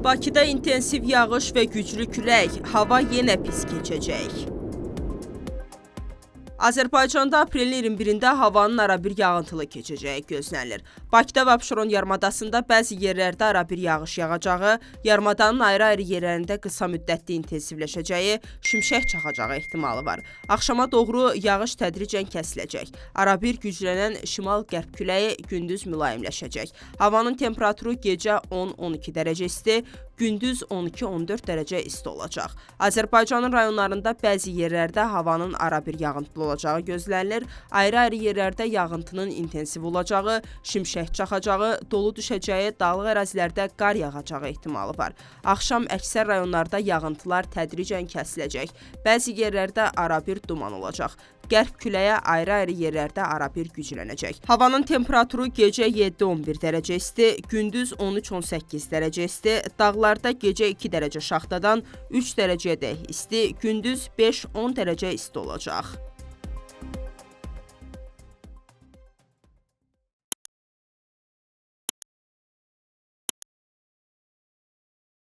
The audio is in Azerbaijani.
Bakıda intensiv yağış və güclü külək, hava yenə pis keçəcək. Azərbaycanda aprelin 21-də havanın arabir yağıntılı keçəcəyi gözlənilir. Bakıda və Abşeron yarımadasında bəzi yerlərdə arabir yağış yağacağı, yarımadanın ayrı-ayrı yerlərində qısa müddətli intensivləşəcəyi, şimşək çaxacağı ehtimalı var. Axşama doğru yağış tədricən kəsiləcək. Arabir güclənən şimal-qərb küləyi gündüz mülayimləşəcək. Havanın temperaturu gecə 10-12 dərəcə isti, gündüz 12-14 dərəcə isti olacaq. Azərbaycanın rayonlarında bəzi yerlərdə havanın arabir yağıntılı olacağı gözlənilir. Ayrı-ayrı yerlərdə yağıntının intensiv olacağı, şimşək çaxacağı, dolu düşəcəyi, dağlıq ərazilərdə qar yağacağı ehtimalı var. Axşam əksər rayonlarda yağıntılar tədricən kəsiləcək. Bəzi yerlərdə arabir duman olacaq. Qərb küləyi ayrı-ayrı yerlərdə arabir güclənəcək. Havanın temperaturu gecə 7-11 dərəcə isti, gündüz 13-18 dərəcə isti, dağlarda gecə 2 dərəcə şaxtadan 3 dərəcəyədək isti, gündüz 5-10 dərəcə isti olacaq.